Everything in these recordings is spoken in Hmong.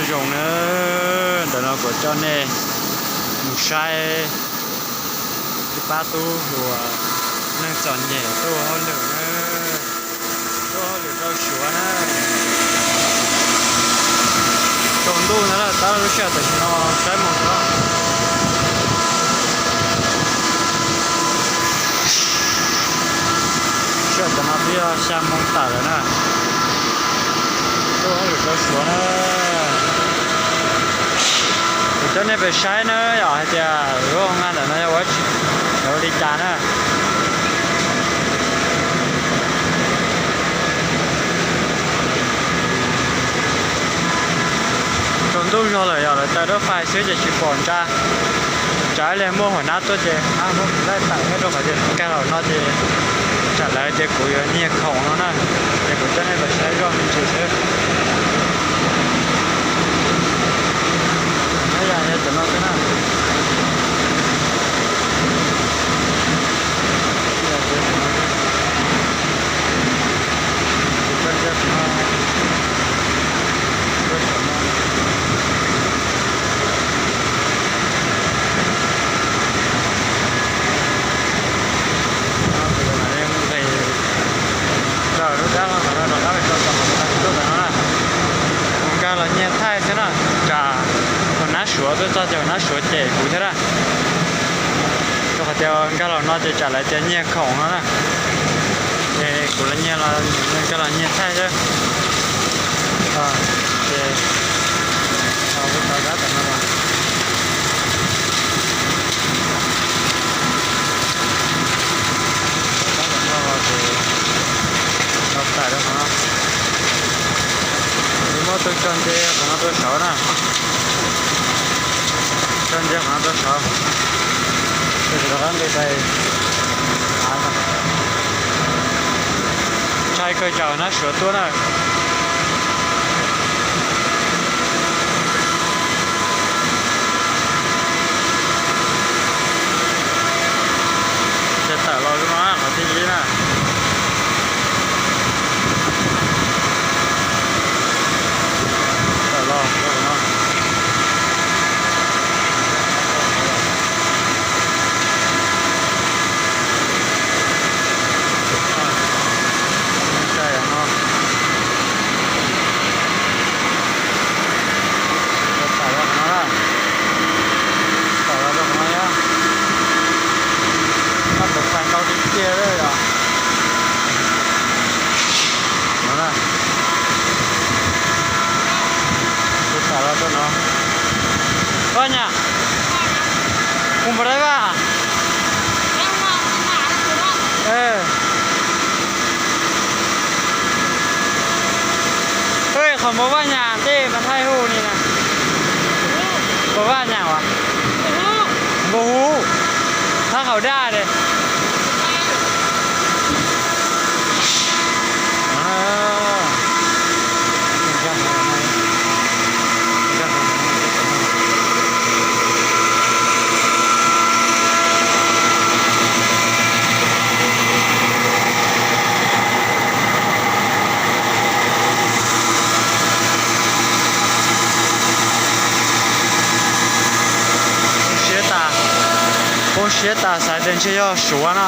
Zoo na, ntawm no kuv coj nej mus saib ib pab tub hluas neej txom nyem tuaj ua hauj lwm na, tuaj ua hauj lwm rau Suav na. Tsaus ntuj ntawd lawm, tab lub sij hawm tam sim no saib mus no, sij hawm tam sim no twb yog xya moo tawm lawm na. Tuaj ua hauj lwm rau Suav na. Kuv coj nej pem saib na, yog hais tias lub nqa ntawm no yog ua li cas na. Tsaus ntuj zog lawm, yog lawv taws dab fais xwb ces tsis pom ntsa. Tsam ib pliag muaj hua nab tuaj ces muab kuv laij tawm thiab, rau qhov tias nkag los no ces tsam lawv tias kuv yuav nyiag khoom no na. Ces kuv coj nej los saib zoj me ntsis xwb. Nyob yog cov no xwb na. Lub dab no rov qab pem tau tom qhov kuv tau tsis tuaj ntawm no na. Kuv nkag los nyiag thaij xwb na, tsam hua nab Suav tuaj txog ces hua nab Suav cem kuv thiab na. Rau qhov tias nkag los no ces tsam lawv tias nyiag khoom no na. Ces kuv los nyiag los, nkag los nyiag thaij xwb. Ces kuv tau dab tom no los, dab tom no los ces tau tawm rau qhov no. Kuv muab tus tso ntse qhov no rau saud na. Tso ntse qhov no rau saud. Rov qab nqis pais, ntshai kawg tsam nab Suav tuaj na. Ces tawm los rau no qhov thib ib na. Tawm los rau no. Tawm los rau qhov no na. Tawm los rau qhov no na. Tab tom txais ntau tiag tiag li os. No na. Kuv tawm los rau no. Vaj nyas, hu npau dai vaj. Qhov npau vaj nyas tej mas thaij hu ni na. Npau vaj nyas as. Npau hu. Thab qhaum daj li. Poob siab tas, poob siab tas xav tias ntshe yog Suav na.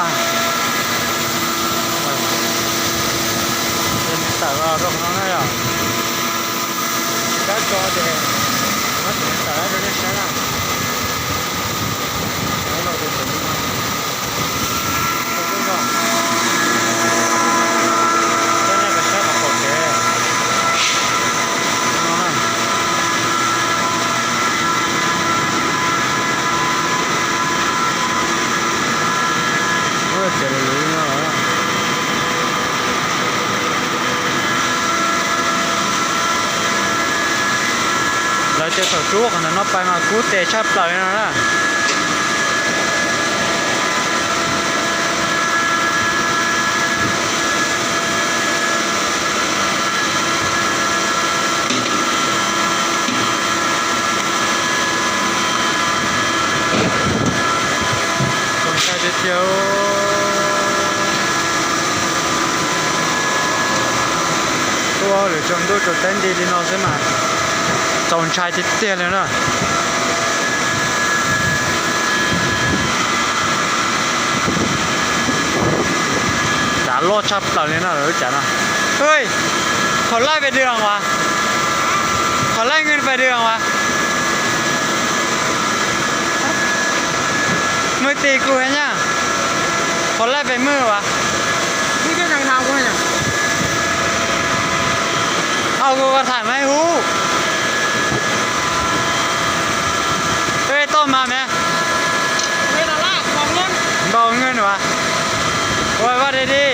Tawm los rau qhov no na yom. Tsis kab tso ces muab tawm dab rau nej saib na. Coj nej pais saib qhov pom kev no na. Muab txiav luv luv no. Lawv tias thaum rub qhov ntawm no pais mas kub tes tshaj plaws li no na. Txaus ntshai tiag tiag. Tuaj hauj lwm tsaus ntuj tsaus teb nti li no xwb mas Txaus ntshai tiag tiag li na. Tsav loj tshaj plaws li na lub tsav no. Ui, thov laij pais dwm as, thov laij ngwj pais dwm as. Mej tis kuv hab nyaj, thov laij pais mej as. Au kuv tham mej hub. Ej, toj mas me, npau ngwj as. Ua vaj dai di.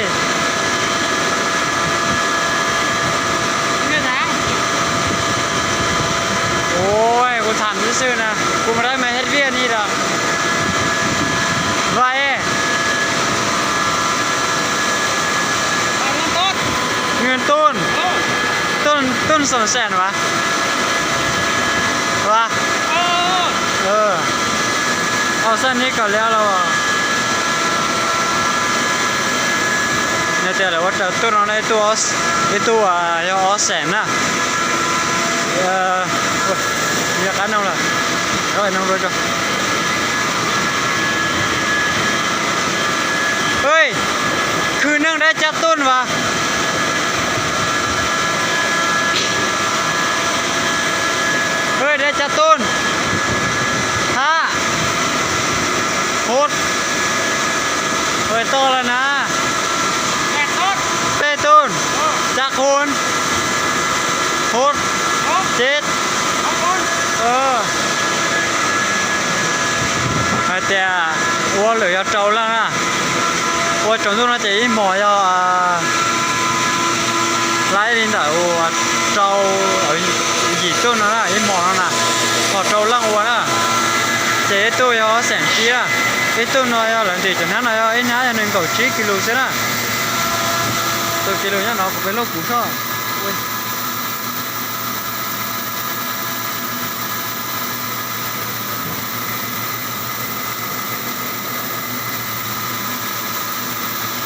Ua, kuv tham xwb xwb na, kuv mas dab mas hej viaj ni lawm. Vaj e, ngwj tuj, tuj xoom xees as. Vaj, au xaj nib kaum liab los. Nws tias lawv ua raws tuj no na, ib tug, ib tug yog ob xees na. Yog qab noog lawm, qab noog dua tso. Khwv neeg dab cab tuj as. Dab cab tuj, hab, hub, toj lawm na. Peb tuj, cab qhub, hub, ceb. Hais tias ua lwm yog rau leej na. Ua tsaus ntuj no ces ib hmos yog laib li ntawm rau, yim tuj no na, ib hmos no na, ho rau leej ua na. Ces ib tuj yog ob xees tsib na. Ib tuj no yog lawv ntim cov hnab no yog ib hnab yog nees nkaum tsib kis lus xwb na. Tus kis lus nyob no kuv peb lub kuv soj.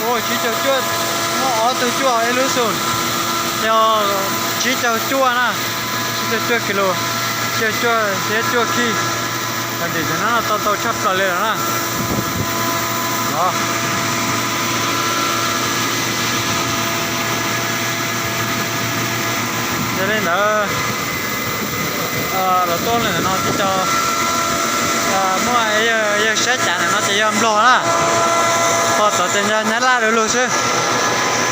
Ua tsib caug cuaj, muaj ob tug cuaj ib lub xum, yog tsib caug cuaj na, tsib caug cuaj kis lus, tsib caug cuaj thiab cuaj khij. Cov ntim cov hnab no tau tau tshaj plaws li lawm na. Yog li ntawd, los tuaj ntawm no ces muaj yawg saib cas ntawm no ces yog Nplog na, ho tod ces yog Nyab Laj lug lug xwb.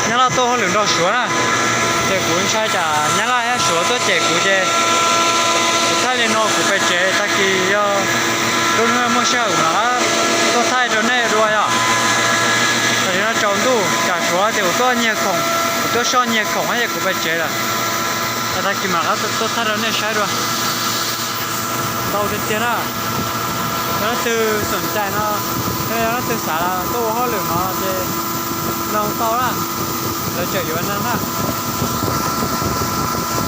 Nyab Laj tuaj hauj lwm nrog Suav na, ces kuv ntshai tsam Nyab Laj thiab Suav tuaj cem kuv ces kuv thaij li no kuv pes tsev, tag kis yog lub hnub muaj sij hawm mam tuaj thaij rau nej dua yom. Tam sim no tsaus ntuj tsam Suav ces kuv tuaj nyiag khoom, kuv tuaj soj nyiag khoom ces kuv pes tsev lawm. Tag kis mam rov qab tuaj thaij rau nej saib dua. Ntau tiag tiag na. Yog leej twg xoom cai no, yog leej twg xav tuaj ua hauj lwm no ces nug tau na, lawv tseem yuav neeg na.